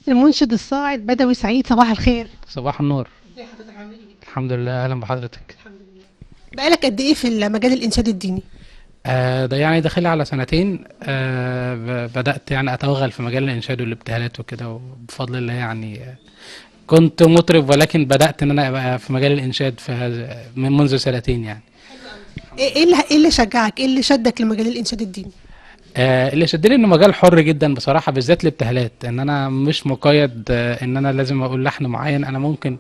المنشد الصاعد بدوي سعيد، صباح الخير. صباح النور. ازي حضرتك، عامل ايه؟ الحمد لله، اهلا بحضرتك. الحمد لله. بقالك قد ايه في المجال الانشاد الديني؟ ده يعني داخل على سنتين. بدأت يعني أتوغل في مجال الإنشاد والابتهالات وكده، وبفضل الله يعني كنت مطرب، ولكن بدأت إن أنا أبقى في مجال الإنشاد في هذا من منذ سنتين يعني. ايه اللي شجعك، ايه اللي شدك لمجال الانشاد الديني؟ اللي شدني انه مجال حر جدا بصراحة، بالذات الابتهالات، ان انا مش مقيد، ان انا لازم اقول لحن معين. انا ممكن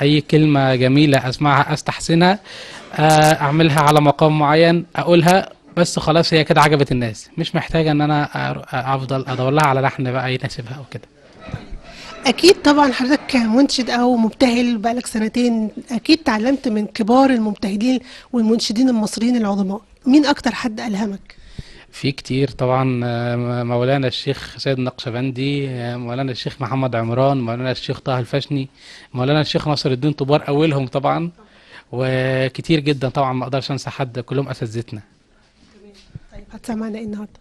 اي كلمة جميلة اسمعها استحسنها، اعملها على مقام معين اقولها، بس خلاص هي كده عجبت الناس، مش محتاجة ان انا افضل ادور لها على لحن بقى يناسبها او كده. اكيد طبعا حضرتك كمنشد او مبتهل بقالك سنتين اكيد تعلمت من كبار المبتهلين والمنشدين المصريين العظماء. مين اكتر حد الهمك؟ في كتير طبعا، مولانا الشيخ سيد النقشبندي، مولانا الشيخ محمد عمران، مولانا الشيخ طه الفاشني، مولانا الشيخ ناصر الدين طوبار اولهم طبعا، وكتير جدا طبعا، ما اقدرش انسى حد، كلهم اساتذتنا. طيب هتسمعنا ايه النهارده؟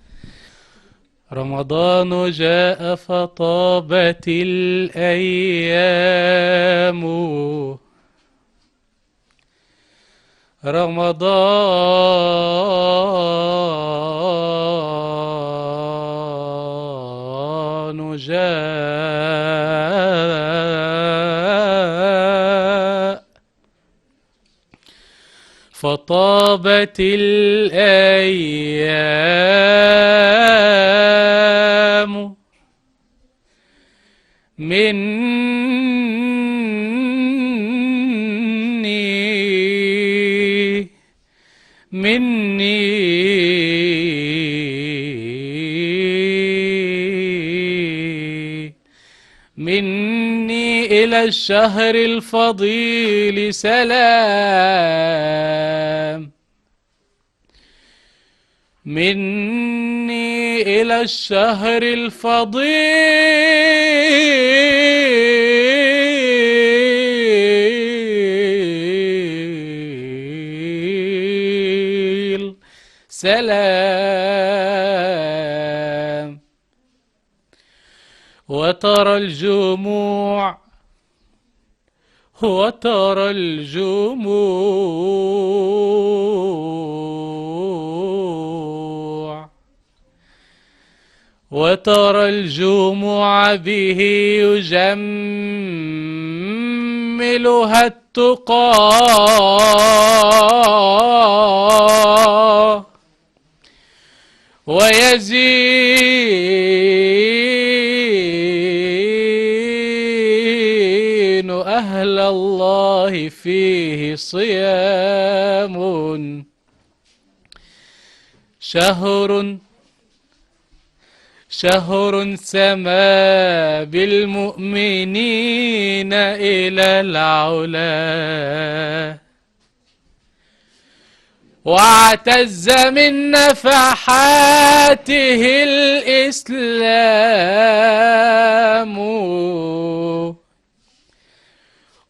رمضان جاء فطابت الأيام، رمضان جاء فطابت الأيام، مني مني مني إلى الشهر الفضيل سلام، مني إلى الشهر الفضيل سلام. وترى الجموع، وترى الجموع، وترى الجموع به يجملها التقى، ويزين أهل الله فيه صيام، شهر شهر سما بالمؤمنين إلى العلا، واعتز من نفحاته الإسلام،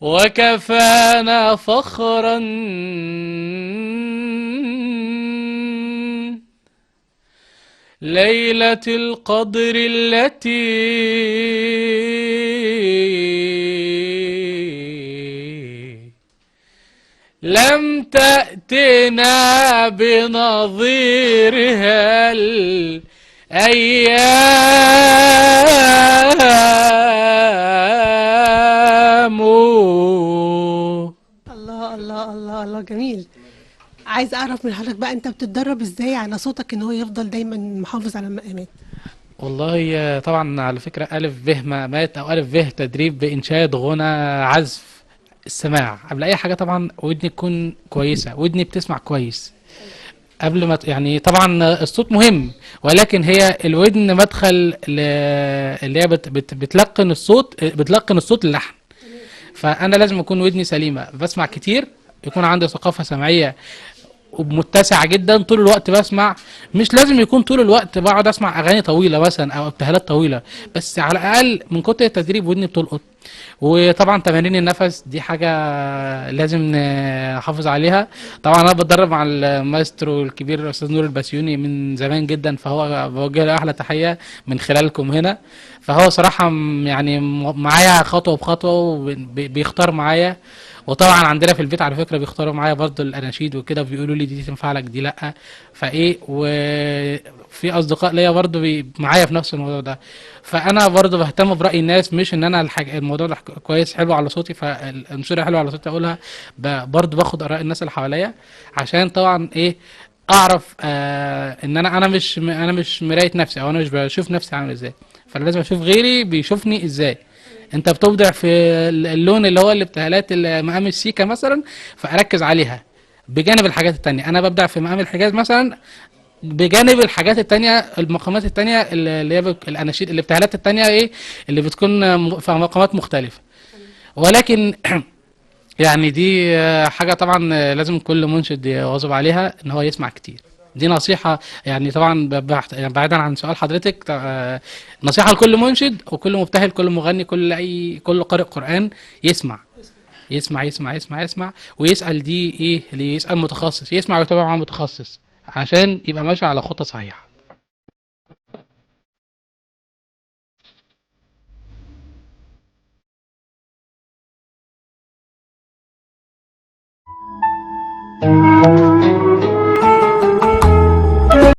وكفانا فخرا ليلة القدر التي لم تأتنا بنظيرها الأيام. الله الله الله الله، جميل. عايز اعرف من حضرتك بقى، انت بتتدرب ازاي على صوتك ان هو يفضل دايما محافظ على المقامات؟ والله طبعا على فكرة ألف به مقامات أو ألف به تدريب بإنشاد غنى عزف السماع قبل أي حاجة. طبعا ودني تكون كويسة، ودني بتسمع كويس قبل ما يعني طبعا الصوت مهم، ولكن هي الودن مدخل اللي هي بت بت بتلقن الصوت، بتلقن الصوت للحن. فأنا لازم أكون ودني سليمة، بسمع كتير، يكون عندي ثقافة سمعية ومتسعة جدا، طول الوقت بسمع. مش لازم يكون طول الوقت بقعد اسمع اغاني طويلة مثلا او ابتهالات طويلة، بس على الاقل من كتر التدريب ودني بتلقط. وطبعا تمارين النفس دي حاجة لازم نحافظ عليها. طبعا انا بتدرب مع المايسترو الكبير الاستاذ نور البسيوني من زمان جدا، فهو بوجه له احلى تحية من خلالكم هنا. فهو صراحة يعني معايا خطوة بخطوة، وبيختار معايا. وطبعا عندنا في البيت على فكرة بيختاروا معايا برضو الاناشيد وكده، وبيقولوا لي دي تنفع لك دي لا. فايه، وفي اصدقاء ليا برضو معايا في نفس الموضوع ده. فانا برضو بهتم براي الناس، مش ان انا الموضوع ده كويس حلو على صوتي، فالانشوده حلوة على صوتي اقولها، برضو باخد اراء الناس اللي حواليا، عشان طبعا ايه اعرف ان انا مش انا مش مراية نفسي، او انا مش بشوف نفسي عامل ازاي، فانا لازم اشوف غيري بيشوفني ازاي. انت بتبدع في اللون اللي هو الابتهالات مقام السيكا مثلا، فاركز عليها بجانب الحاجات التانية. انا ببدع في مقام الحجاز مثلا بجانب الحاجات التانية، المقامات التانية اللي هي الاناشيد الابتهالات التانية ايه اللي بتكون في مقامات مختلفة. ولكن يعني دي حاجة طبعا لازم كل منشد يواظب عليها، ان هو يسمع كتير. دي نصيحة يعني طبعا يعني بعيدا عن سؤال حضرتك، نصيحة لكل منشد وكل مبتهل، كل مغني، كل قارئ قرآن، يسمع يسمع يسمع يسمع يسمع، ويسأل. دي ايه اللي يسأل متخصص، يسمع ويتابع مع متخصص عشان يبقى ماشي على خطة صحيحة.